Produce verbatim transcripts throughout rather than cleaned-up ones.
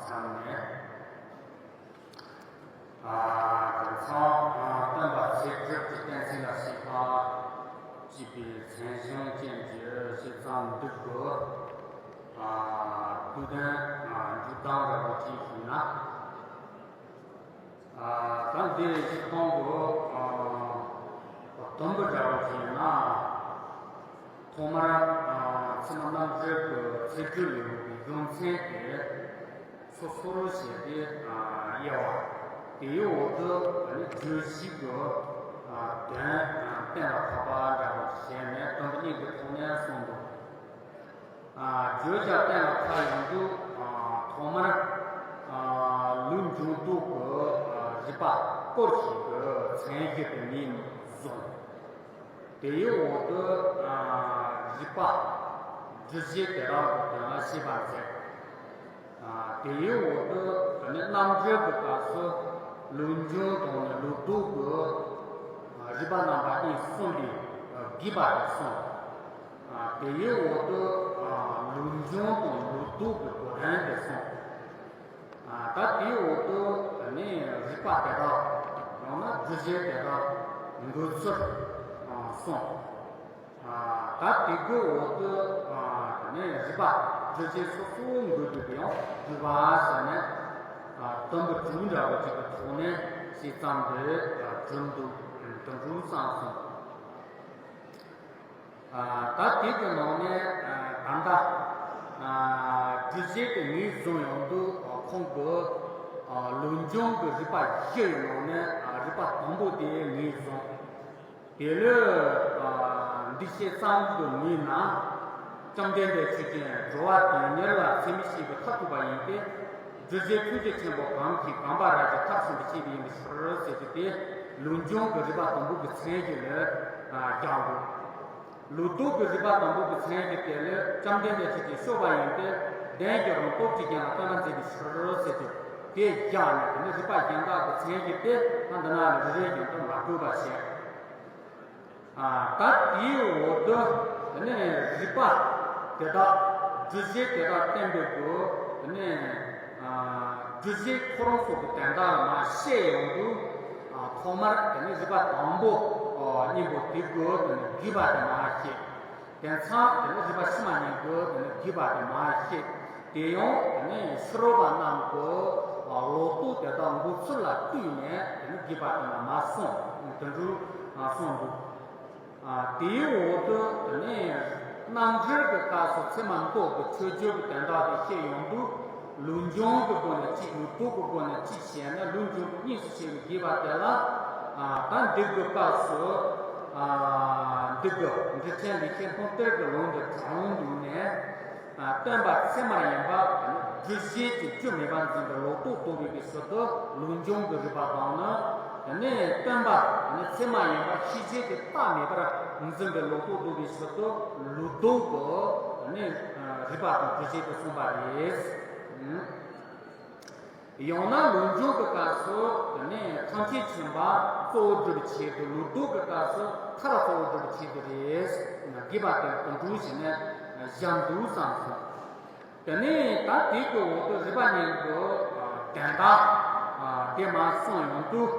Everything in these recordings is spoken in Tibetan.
བསམ་ནས། ཨ། དེང་སང་ཨ་སྟོན་པ་ཚེ་སྒྲུབ་ཀྱི་བསྟན་འཛིན་ལ་གཤེགས་པ་ཅེས་པའི་མཚན་བྱང་ཅན་གྱི་ཞིབ་ཚང་འདུག་གོ། ཨ། བསྡུས་དོན་ཨ་མཇུག་སྡོམ་འདྲ་པོ་ཅིག་ཞུས་ན། ཨ། ད་འདི་ཞིབ་ཚང་གི་ཨ་དུམ་བུ་འདྲ་པོ་ཅིག་ཡིན་ན། ཐོག་མར་ཨ་ཚད་མ་རྣམ་འགྲེལ་གྱི་ཚེ་སྒྲུབ་ལེའུ་གི་རྒྱུ་མཚན་དེ་སོ་སོར་བཤད་དེ་ཨ་དབྱེ་བ། དེའི་འོག་ཏུ་ཨ་ནི་བརྗོད་གཞི་གི་ཨ་དོན་ཨ་གཏན་ལ་ཕབ་པ་འདྲ་པོ་བྱས་ནས་དུམ་བུ་གཉིས་ཀྱི་ཐོག་ནས་གསུངས་འདུག། ཨ་བརྗོད་བྱ་གཏན་ལ་ཕབ་ཡོང་དུས་ཨ་ཐོག་མར་ཨ་ལུགས་འབྱུང་ལྡོག་གི་ཨ་རིགས་པ་སྐོར་ཞིག་གི་མཚན་གཞི་དེ་ངོས་བཟུང་། དེའི་འོག་ཏུ་ཨ་རིགས་པ་སྒྲུབ་བྱེད་དེ་དག་གི་དོན་ལ་ཤེས་པར་མཛད། ཨ་དེའི་འོག་ཏུ་ནི་རྣམ་འགྲེལ་གྱི་སྐབས་སུ་ལུགས་འབྱུང་དང་ནི་ལུགས་ལྡོག་གི་ཨ་རིགས་པ་རྣམ་པ་གཉིས་གསུངས་པས་ཨ་དགོས་པ་དེ་གསུངས། ཨ་དེའི་འོག་ཏུ་ཨ་ལུགས་འབྱུང་དང་ལུགས་ལྡོག་གི་གོ་དོན་དེ་གསུངས། ཨ་ད་དེའི་འོག་ཏུ་ནི་རིགས་པ་དེ་དག་ཡང་ན་སྒྲུབ་བྱེད་དེ་དག་འགོད་ཚུལ་ཨ་གསུངས། ཨ་ད་དེ་གི་འོག་ཏུ་ཨ་ནི་རིགས་པ་སྒྲུབ་བྱེད་སོ་སོ་འགོད་དགོས་པའི་ཡང་སྒྲུབ་པ་ཟེར་ནས་ཨ་དུམ་བུ་དྲུག་འདྲ་བོ་ཅིག་གི་ཐོག་ནས་ཞིབ་ཙམ་དུ་ཨ་གྲུབ་འདུག། དུམ་བུ་གསུམ་གསུངས། ཨ་ད་དེ་གི་ནང་ནས་ཨ་ད་ལྟ་ཨ་སྒྲུབ་བྱེད་དེ་ངོས་བཟུང་ཡོང་དུས་ཨ་ཁོང་གི་ཨ་ལུགས་འབྱུང་གི་རིགས་པ་བཞི་ཡི་ནང་ནས་ཨ་རིགས་པ་དང་པོ་དེ་ངོས་བཟུང་། དེ་ལས་ཨ་འདི་བཤད་ཙམ་དུ་ངེས་ན། བཅོམ་ལྡན་འདས་ཆོས་ཅན་འགྲོ་བ་དོན་གཉེར་ལ་ཚད་མས་དཔྱད་པའི་མཐར་ཐུག་པ་ཡིན་ཏེ། སྒྲུབ་བྱེད་ཐུགས་རྗེ་ཆེན་པོ་གང་གིས་གང་བར་རབ་ཀྱིས་མཐར་ཕྱིན་པའི་བཤད་པ་ཡིན་པའི་ཕྱིར་ཟེར་རྒྱུ་དེ་ལུགས་འབྱུང་གི་རིགས་པ་དང་པོ་གི་མཚན་གཞི་ལ་ཨ་སྦྱར་དགོས། ལུགས་ལྡོག་གི་རིགས་པ་དང་པོ་གི་མཚན་གཞི་དེ་ལ་བཅོམ་ལྡན་འདས་ཆོས་ཅན་བཤད་པ་ཡིན་ཏེ། བདེན་བཞི་རང་སྟོབས་ཀྱིས་གཞན་ལ་སྟོན་པར་མཛད་པའི་ཕྱིར་ཟེར་རྒྱུ་དེ་སྦྱར་ནས། དེ་ནི་རིགས་པ་གཞན་དག་གི་མཚན་གཞི་དེ་ད་འདི་ན་ལ་རེ་རེ་བཞིན་དུ་མ་བཀོད་པར་བཤད། ཨ་ད་དེའི་འོག་ཏུ་དེ་ནས་རིགས་པ་དེ་དག་སྒྲུབ་བྱེད་དེ་དག་བསྟན་པའི་སྒོ་དེ་ནས་ཨ་སྒྲུབ་བྱེད་ཁོ་རང་སོགས་ཀྱི་དོན་དག་ལ་མར་བཤད་ཡོང་དུས། ཨ་ཐོག་མར་དེ་ནས་རིགས་པ་དང་པོ་ཨ་གཉེན་པོ་དེ་སྒོ་དེ་ནས་དགོས་པ་དེ་མར་བཤད། དེང་སང་དེ་ནི་རིགས་པ་ཕྱི་མ་གཉིས་ཀྱི་དེ་ནི་དགོས་པ་དེ་མར་བཤད། དེ་ཡང་དེ་ནི་ཕྱི་རོལ་པ་རྣམས་ཀྱི་ལོག་རྟོག་དེ་དག་འགོག་ཚུལ་ལ་ལྟོས་ནས་དེ་ནི་དགོས་པ་དེ་རྣམས་མར་གསུངས། དེ་འདྲ་གསུངས་འདུག། དེའི་འོག་ཏུ་དེ་ནི་རྣམ་འགྲེལ་གྱི་སྐབས་སུ་ཚད་མ་མདོ་གི་མཆོད་བརྗོད་ཀྱི་དོན་དག་དེ་བཤད་ཡོང་དུས། ལུགས་འབྱུང་གི་སྒོ་ནས་གཅིག་ལུགས་ལྡོག་གི་སྒོ་ནས་གཅིག་བྱས་ན། ལུགས་འབྱུང་གི་གཉིས་སུ་ཕྱེ་བའི་དགོས་པ་དེ་ལ། ཨ་ད་འདི་གི་སྐབས་སུ་ཨ་འདི་གི་འགྲེལ་ཆེན་ལེགས་བཤད་སྣང་གཏེར་གྱི་ལུང་དུ་དྲངས་འདུག་ནས། ཨ་སྟོན་པ་ཚད་མར་ཡིན་པ་སྒྲུབ་བྱེད་ཀྱི་རྒྱུ་མེད་པར་འཛིན་པའི་ལོག་རྟོག་བཟློག་པའི་ཕྱིར་དུ་ལུགས་འབྱུང་གི་རིགས་པ་དང་ནི། དེ་ནས་སྟོན་པ་ཚད་མ་ཡིན་པ་ཤེས་བྱེད་ཀྱི་རྟགས་མེད་པར་འཛིན་པའི་ལོག་རྟོག་བཟློག་པའི་ཕྱིར་དུ་ལུགས་ལྡོག་གི་རིགས་པ་དང་སྒྲུབ་བྱེད་དུ་གསུངས་པ་རེད། ཡང་ན་ལུགས་འབྱུང་གི་སྐབས་སུ་དེ་ནས་ཐམས་ཅད་མཁྱེན་པ་གཙོ་བོ་སྒྲུབ་པའི་ཆེད་དུ། ལུགས་ལྡོག་གི་སྐབས་སུ་མཐར་གཙོ་བོ་སྒྲུབ་པའི་ཆེད་དུ་རེད། དགོས་པ་དེ་དང་འགྲུབ་བྱས་ནས་བཞག་འདུག་བསམ་སོང་། དེ་ནས་ད་དེ་གི་འོག་ཏུ་རིགས་པ་གཉིས་ཀྱི་དོན་དག་དེ་མར་གསུངས་ཡོང་དུས།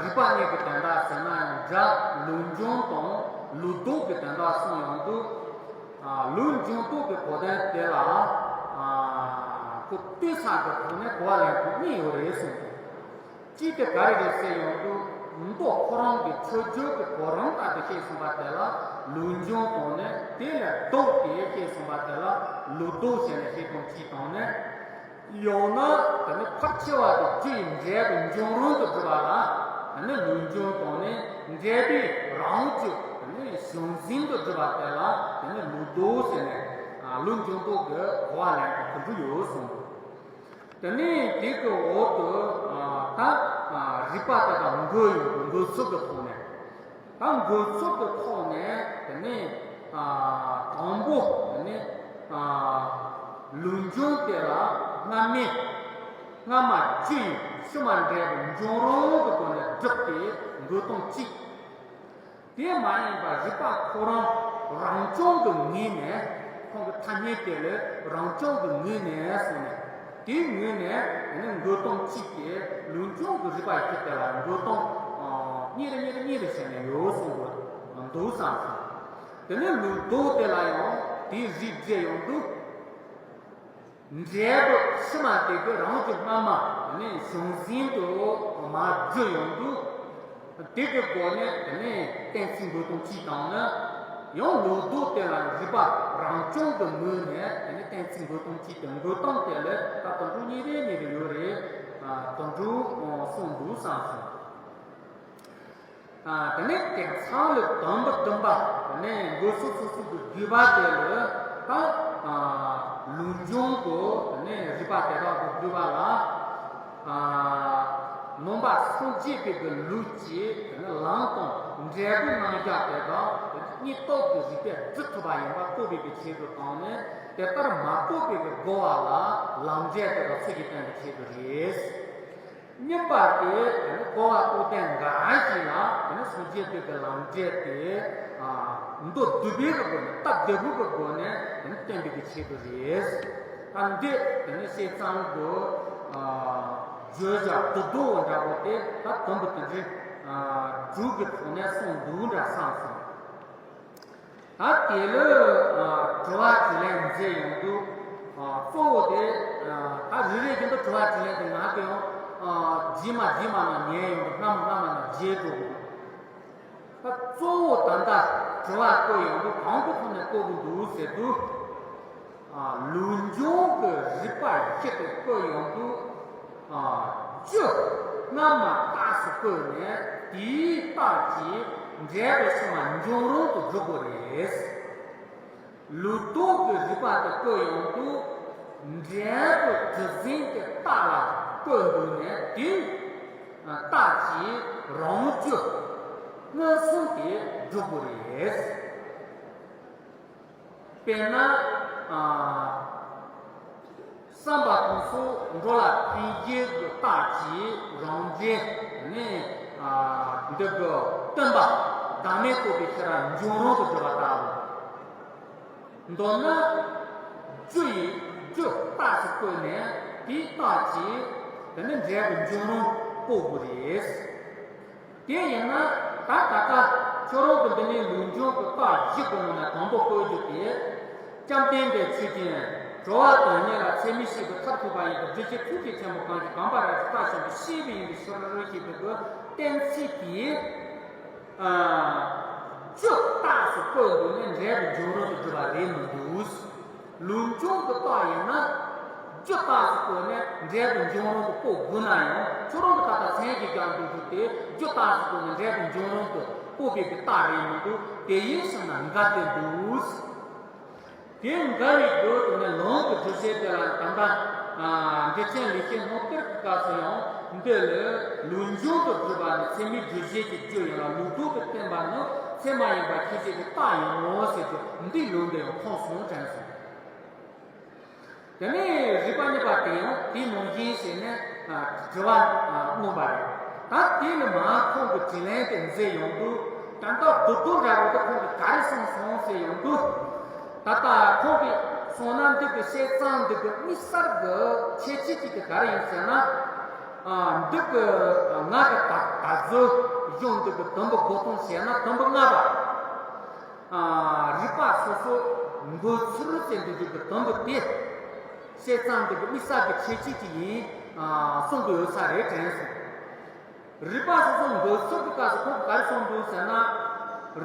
རིགས་པ་གཉིས་ཀྱི་དོན་དག་ཟེར་ན་ཡང་འདྲ། ལུགས་འབྱུང་དང་ལུགས་ལྡོག་གི་དོན་དག་གསུངས་ཡོང་དུས། ལུགས་འབྱུང་ལྡོག་གི་གོ་དོན་དེ་ལ་ཁོ་ལྟོས་ས་གི་ཐོག་ནས་གོ་བ་ལེན་དགོས་གཉིས་ཡོད་རེད་གསུངས་འདུག། གཅིག་དེ་ག་རེ་རེད་ཟེར་ཡོང་དུས། མདོ་ཁོ་རང་གི་མཆོད་བརྗོད་ཀྱི་གོ་རིམ་ལྟར་དུ་བཤད་སོང་བ་དེ་ལ་ལུགས་འབྱུང་དང་ནི། དེ་ལས་ལྡོག་སྟེ་བཤད་སོང་བ་དེ་ལ་ལུགས་ལྡོག་ཟེར་ནས་བཤད་སྟངས་གཅིག་དང་ནི། ཡང་ན་དེ་ནི་ཕལ་ཆེ་བ་དེ་རྒྱུ་ཡི་འབྲས་བུ་འབྱུང་རུང་དུ་སྒྲུབ་པ་ལ་དེ་ནི་ལུགས་འབྱུང་དང་ནི། འབྲས་བུའི་རང་རྒྱུ་དེ་ནི་གཞུང་འཛིན་དུ་སྒྲུབ་པ་དེ་ལ་དེ་ནི་ལུགས་ལྡོག་ཟེར་ནས་ལུགས་འབྱུང་ལྡོག་གི་གོ་བ་ལེན་སྟངས་དེ་འདྲ་ཡོད་གསུངས་འདུག། དེ་ནས་དེ་གི་འོག་ཏུ་ཨ་ད་ཨ་རིགས་པ་དེ་དག་འགོད་ཡོང་གི། འགོད་ཚུལ་གྱི་ཐོག་ནས། ད་འགོད་ཚུལ་གྱི་ཐོག་ནས་དེ་ནས་ཨ་དང་པོ་དེ་ནས་ཨ་ལུགས་འབྱུང་དེ་ལ་སྔ་མའི་སྔ་མ་རྒྱུ་ཡི་ཕྱི་མ་འབྲས་བུ་འབྱུང་རུང་གི་སྒོ་ནས་བསྒྲུབས་ཏེ་འགོད་སྟངས་གཅིག། དེ་མ་ཡིན་པར་རིགས་པ་ཁོ་རང་རང་བྱུང་གི་ངོས་ནས། ཁོང་གི་ཐ་སྙད་དེ་ལ་རང་བྱུང་གི་ངོས་ནས་སོང་ནས། དེའི་ངོས་ནས་དེ་ནས་མགོ་སྟོང་གཅིག་དེ་ལུགས་འབྱུང་གི་རིགས་པ་ཡི་གེ་དེ་ལ་མགོ་སྟོང་གཉིས་རེ་གཉིས་རེ་གཉིས་རེ་བྱས་ནས་ཡོད་གསུང་གི་འདུག་བསམ་སོང་། དེ་ནས་ལུགས་ལྡོག་དེ་ལ་ཡང་དེའི་རིགས་བརྗེ་ཡོང་དུས། འབྲས་བུ་ཕྱི་མ་དེ་གི་རང་གི་སྔ་མ་ནི་བྱུང་ཟིན་དུ་མར་བརྗོད་ཡོང་དུས། དེ་གི་སྒོ་ནས་དེ་ནས་གཏན་ཚིགས་མགོ་སྟོང་གཅིག་དང་ནི། ཡང་ལུགས་ལྡོག་དེ་ལ་རིགས་པ་རང་བྱུང་གི་ངོས་ནས་དེ་ནས་གཏན་ཚིགས་མགོ་སྟོང་གཅིག་དང་མགོ་སྟོང་དེ་ལས་ད་དོན་གྲུབ་གཉིས་རེ་གཉིས་རེ་ཡོད་རེད། དོན་གྲུབ་གསུངས་འདུག་བསམ་སོང་། དེ་ནས་དེང་སང་ལ་དོན་པོ་བདུན་པ་དེ་ནས་མགོ་སོ་སོ་སོ་གི་དགོས་པ་དེ་ལ་ད་ལུགས་འབྱུང་གི་དེ་ནས་རིགས་པ་དེ་དག་གི་དགོས་པ་ལ། ནང་པ་སངས་རྒྱས་པའི་གི་ལུགས་ཀྱིས་དེ་ནས་ལམ་དང་འབྲས་བུ་རྣམ་གཞག་དེ་དག་དེ་ནས་རྙེད་རྟོགས་ཀྱི་རིགས་པས་བསྡུ་ཐུབ་པ་ཡིན་པ་རྟོགས་པའི་གི་ཆེད་དུ་དང་ནས་དེ་ལྟར་མ་རྟོགས་པའི་གི་རྒོལ་བ་ལ་ལམ་འབྲས་དེ་དག་ཚུལ་གྱིས་བསྟན་པའི་ཆེད་དུ་རེད། གཉིས་པ་དེ་གོ་བ་ལྟོ་ལྡན་འགའ་ཞིག་ལ་དེ་ནི་སངས་རྒྱས་པའི་གི་ལམ་འབྲས་དེ་མདོ་སྡུད་པའི་གི་སྒོ་ནས་སྟབས་བདེ་པོ་གི་སྒོ་ནས་དེ་ནི་བསྟན་པའི་གི་ཆེད་དུ་རེད། ད་འདི་དེ་ནི་བཤད་སྟངས་གི་བརྗོད་བྱ་བསྡུ་ལྡོག་འདྲ་པོ་དེ་ད་དོན་པོ་དེ་འདྲའི་དྲུག་གི་ཐོག་ནས་གསུངས་འདུག་འདྲ་བསམ་སོང་། ད་དེ་ལ་དྲི་བ་དྲིས་ལན་མཛད་ཡོང་དུས། གཙོ་བོ་དེ་ད་རེ་རེ་བཞིན་དུ་དྲི་བ་དྲིས་ལན་དེ་ང་གི་ཡང་རྗེས་མ་རྗེས་མ་ན་ཉན་ཡོང་དུས། སྔ་མ་སྔ་མ་ན་བརྗེད་འགྲོ་གི་འདུག་ད་གཙོ་བོ་ད་ལྟ་དྲི་བ་བཀོད་ཡོང་དུས་གང་གི་ཐོག་ནས་བཀོད་གི་འདུག་ཟེར་དུས། ལུགས་འབྱུང་གི་རིགས་པ་བཞི་དེ་བཀོད་ཡོང་དུས། རྒྱུ་སྔ་མ་རྟགས་སུ་བཀོད་ནས་དེའི་རྟགས་ཀྱིས་འབྲས་བུ་ཕྱི་མ་འབྱུང་རུང་དུ་སྒྲུབ་དགོས་རེད། ལུགས་ལྡོག་གི་རིགས་པ་དེ་བཀོད་ཡོང་དུས། འབྲས་བུ་གྲུབ་ཟིན་གྱི་རྟགས་ལ་བཀོད་འདུག་ནས་དེའི་རྟགས་ཀྱིས་རང་རྒྱུ་མངོན་སུམ་དེ་སྒྲུབ་དགོས་རེད། དཔེར་ན། ཨ། བསམ་པ་ཁོང་སོགས་འགྲོ་ལ་ཕན་བྱེད་ཀྱི་རྟགས་ཀྱིས་རང་འབྲས་ནི། ཨ། འདི་གི་སྟོན་པ་བདག་མེད་རྟོགས་པའི་ཕྱིར་འབྱུང་རུང་དུ་སྒྲུབ་པ་ལྟ་བུ། མདོར་ན། རྒྱུ་ཡི་རྒྱུ་རྟགས་སུ་བཀོད་ནས་དེའི་རྟགས་ཀྱིས་དེ་ནི་འབྲས་བུ་འབྱུང་རུང་དཔོག་དགོས་རེད། དེ་ཡིན་ན་ད་ད་ལྟ་ཁྱོད་རང་གི་འདི་ནས་ལུགས་འབྱུང་གི་རྟགས་བཞི་གི་ནང་ནས་དང་པོ་བཀོད་རྒྱུ་དེ། བཅོམ་ལྡན་འདས་ཆོས་ཅན། གྲོལ་བ་དོན་གཉེར་ལ་ཚད་མས་དཔྱད་པའི་མཐར་ཐུག་པ་ཡིན་པས་སྒྲུབ་བྱེད་ཐུགས་རྗེ་ཆེན་པོ་གང་ཞིག་གང་བར་ར་ཞིག་རྟགས་བྱས་པའི་ཤེས་པ་ཡིན་པའི་ཕྱིར་ཞེས་པའི་གི་གཏན་ཚིགས་དེ། ཨ། རྒྱུ་རྟགས་སུ་བཀོད་འདུག་ནས་འབྲས་བུ་འབྱུང་རུང་དུ་སྒྲུབ་པ་རེད་མི་འདུག་ལུགས་འབྱུང་གི་རྟགས་ཡིན་ན། རྒྱུ་རྟགས་སུ་བཀོད་ནས་འབྲས་བུ་འབྱུང་རུང་དུ་དཔོག་དགོས་ན་ཡང་ཁྱོད་རང་གི་ད་ལྟ་མཚན་གྱིས་ཀྱང་འདུག་རྒྱུ་དེ་རྒྱུ་རྟགས་སུ་བཀོད་ནས་འབྲས་བུ་འབྱུང་རུང་དུ་དཔོག་པའི་གི་རྟགས་རེད་མི་འདུག་དེ་ཡིན་ཕྱིར་ན་འགལ་ཏེ་འདུག་དེ་འགལ་བའི་སྒོ་དེ་ནི་ལུང་གི་སྒྲུབ་བྱེད་དེ་ལ་ད་ལྟ། ཨ། འགྲེལ་ཆེན་ལེགས་བཤད་སྣང་གཏེར་གྱི་སྐབས་སུ་ཡང་འདི་ལ་ལུགས་འབྱུང་དུ་སྒྲུབ་པ་ནི་ཚད་མས་སྒྲུབ་བྱེད་ཀྱི་རྒྱུ་ཡིན་ལ་ལུགས་ལྡོག་ཏུ་བསྟན་པ་ནི་ཚད་མ་ཡིན་པ་ཁས་འཆེ་བའི་རྟགས་ཡིན་ནོ་ཟེར་གྱི་འདིའི་ལུང་འདི་ཡང་ཁུངས་སུ་དྲངས་སོ། དེ་ནས་རིགས་པ་གཉིས་པ་དེ་ཡང་དེའི་ནང་བཞིན་བྱས་ནས་དྲི་བ་གནང་བ་རེད། ད་དེ་ནི་མ་ཁོང་གི་དྲིས་ལན་དེ་མཛད་ཡོང་དུས་ད་ལྟ་བསྡུ་ལྡོག་འདྲ་བོ་དེ་ཁོང་གིས་ག་རེ་གསུངས་སོང་ཟེར་ཡོང་དུས། ད་ལྟ་ཁོང་གིས་གསུངས་ན་འདི་གི་བཤད་སྟངས་འདི་གི་དམིགས་བསལ་གྱི་ཁྱད་ཆོས་གཅིག་དེ་ག་རེ་ཡིན་ཟེར་ན། འདི་གི་ང་གི་ད་ད་གཟོད་གཞུང་འདི་གི་དུམ་བུ་བགོ་སྟངས་བྱས་ན་དུམ་བུ་ལྔ་པ། རིགས་པ་སོ་སོ་འགོད་ཚུལ་ཟེར་འདུག་རྒྱུ་གི་དོན་དུ་སྟེ། བཤད་སྟངས་འདི་གི་དམིགས་བསལ་གྱི་ཁྱད་ཆོས་ཅིག་ཡིན་གསུང་གི་ཡོད་ས་རེད་དྲན་སོང་། རིགས་པ་སོ་སོ་འགོད་ཚུལ་གྱི་སྐབས་སུ་ཁོང་གིས་ག་རེ་གསུངས་འདུག་ཟེར་ན།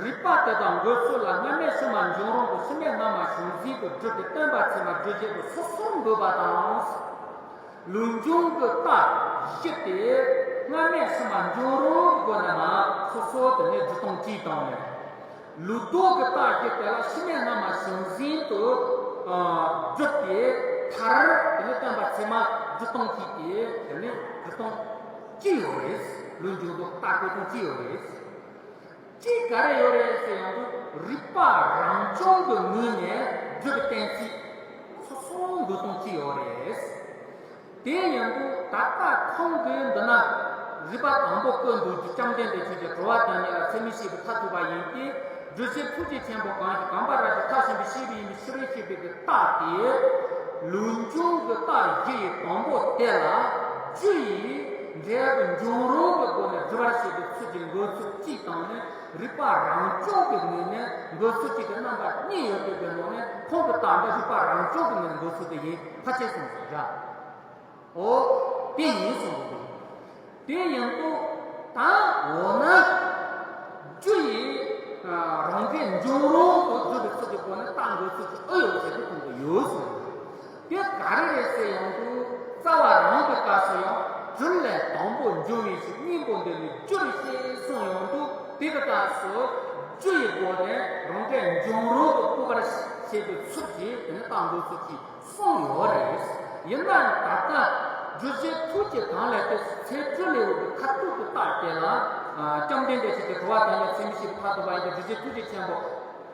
རིགས་པ་དེ་དག་འགོད་ཚུལ་ལ་སྔ་མས་ཕྱི་མ་འབྱུང་རུང་དང་ཕྱི་མས་སྔ་མ་བྱུང་ཟིན་དུ་སྒྲུབ་པའི་སྟོན་པ་ཚད་མ་སྒྲུབ་བྱེད་དུ་སོ་སོར་འགོད་པ་དང་། ལུགས་འབྱུང་གི་རྟགས་བཞི་སྟེ། སྔ་མས་ཕྱི་མ་འབྱུང་རུང་གི་སྒོ་ནས་མ་སོ་སོ་དེ་ནས་སྒྲུབ་སྟངས་གཅིག་དང་ནི། ལུགས་ལྡོག་གི་རྟགས་བཞི་དེ་ལ་ཕྱི་མས་སྔ་མ་བྱུང་ཟིན་དུ་སྒྲུབ་པའི་མཐར་དེ་ནས་སྟོན་པ་ཚད་མ་སྒྲུབ་སྟངས་གཅིག་སྟེ། དེ་ནས་སྒྲུབ་སྟངས་གཅིག་ཡོད་རེད། ལུགས་འབྱུང་དུ་རྟགས་བཀོད་སྟངས་གཅིག་ཡོད་རེད། གཅིག་ག་རེ་ཡོད་རེད་ཟེར་ཡོང་དུས་རིགས་པ་རང་བྱུང་གི་ངོས་ནས་སྒྲུབ་པའི་གཏན་ཚིགས་སོ་སོ་འགོད་སྟངས་གཅིག་ཡོད་རེད། དེ་ཡིན་དུས་ད་ལྟ་ཁོང་གིས་འདི་ན་རིགས་པ་དང་པོ་བཀོད་འདུག་རྒྱུ་བཅོམ་ལྡན་འདས་ཆོས་ཀྱི་གྲོལ་བ་དོན་གཉེར་ལ་ཚད་མས་དཔྱད་པའི་མཐར་ཐུག་པ་ཡིན་ཏེ། སྒྲུབ་བྱེད་ཐུགས་རྗེ་ཆེན་པོ་གང་ཞིག་གང་བར་ར་ཞིག་མཐར་ཕྱིན་པའི་ཤེས་པ་ཡིན་པའི་ཕྱིར་ཞེས་པའི་གི་རྟགས་དེ། ལུགས་འབྱུང་གི་རྟགས་བཞི་ཡི་དང་པོ་དེ་ལ་རྒྱུ་ཡིས་འབྲས་བུ་འབྱུང་རུང་གི་སྒོ་ནས་སྒྲུབ་པར་བྱེད་པའི་ཚུལ་གྱི་འགོད་ཚུལ་གཅིག་དང་ནི། རིགས་པ་རང་བྱུང་གི་ངོས་ནས་འགོད་ཚུལ་གཅིག་གི་རྣམ་པ་གཉིས་ཡོད་པའི་ནང་ནས། ཁོང་གི་རྟགས་འདི་རིགས་པ་རང་བྱུང་གི་ངོས་ནས་འགོད་ཚུལ་དེ་ཡིན། ཕལ་ཆེར་གསུངས་སོ། འོ། དེ་ཡིན་གསུངས་པ་དང་། དེ་ཡིན་དུས་ད་འོ་ན། རྒྱུ་ཡིས་རང་འབྲས་འབྱུང་རུང་དུ་སྒྲུབ་པའི་ཚུལ་གྱི་སྒོ་ནས་རྟགས་འགོད་ཚུལ་གྱི་ཨེ་ཡོད་ཟེར་དུས་ཁོང་གི་ཡོད་གསུངས། དེ་ག་རེ་རེད་ཟེར་ཡོང་དུས། རྩ་བ་རང་གི་སྐབས་སུ་ཡང་། དྲུག་ལས་དང་པོ་འབྱུང་བའི་ཕྱིར། གཉིས་པོ་འདི་ནི་རྒྱུ་རེད་ཅེས་གསུངས་ཡོང་དུས། དེ་གི་སྐབས་སུ་རྒྱུ་ཡི་སྒོ་ནས་རང་འབྲས་འབྱུང་རུང་དུ་སྤོ་བར་བྱེད་པའི་ཚུལ་གྱིས་དེ་ནི་རྟགས་འགོད་ཚུལ་གྱིས་གསུངས་ཡོད་རེད། ཡིན་ནའང་ད་ལྟ་རྒྱུ་རྗེ་ཐུགས་ཀྱི་གདངས་ལས་ཏེ། ཚེ་སྒྲུབ་ལེའུ་གི་ཁ་ཐུག་གི་རྟགས་དེ་ལ། ཨ། བཅོམ་ལྡན་འདས་ཁྱེད་ཀྱིས་དྲི་བ་དེ་ནི་ཚད་མེད་བཞི་པའི་ཁ་ཐུག་པ་ཡིན་ཏེ། རྒྱུ་རྗེ་ཐུགས་རྗེ་ཆེན་པོ་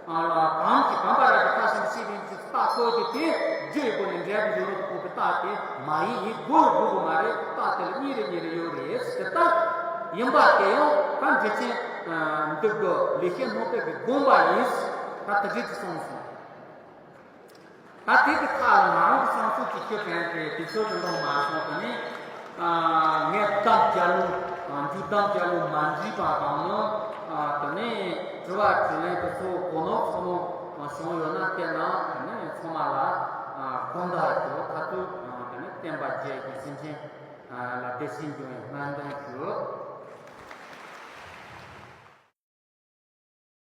ལ་གང་གིས་གང་འབད་ར་གིས་ཐབས་གཞན་པ་ཤེས་པའི་ཕྱིར་རྟགས་བཀོད་དེ། དེ་རྒྱུ་ཡི་སྒོ་ནས་འབྲས་བུ་འབྱུང་རུང་དུ་སྤོ་བའི་རྟགས་དེ་མ་ཡིན། ཡིན་དགོས་དགོས་ཀྱི་མ་རེད། རྟགས་དེ་ལ་གཉིས་རེ་གཉིས་རེ་ཡོད་རེད། དེ་ལྟར་ཡིན་པ་དེ་ཡང་ད་འགྲེལ་ཆེན་འདི་གི་ལེགས་བཤད་སྣང་བརྟན་གྱི་དགོངས་པ་ཡིན། ད་དེ་འདྲ་ཅིག་གསུངས་སོང་། ད་དེ་གི་ཁ་ལ་ང་རང་གི་བསམ་ཚུལ་གྱི་ཤོད་དྲན་ཏེ། དེ་ཚོ་དུ་འདང་མ་སོང་། དེ་ནས་ཨ། ངས་གཏམ་རྒྱལ་ལོ། ཨ། མཇུག་གཏམ་རྒྱལ་ལོ་མ་འགྲིག་པ་དང་ནི། ཨ། དེ་ནས་དྲི་བ་དྲིས་ལན་དེ་ཚོ་གོ་ནོར་ཚང་མ་བྱུང་ཡོད་ན། དེ་ན་དེ་ནས་ཚང་མ་ལ། ཨ། དགོངས་དག་ཞུ། མཐར་ཐུག་དེ་ནས་བསྟན་པ་རྒྱས་ཤིང་། སེམས་ཅན་ལ་བདེ་སྐྱིད་འབྱུང་བའི་སྨོན་འདུན་ཞུ།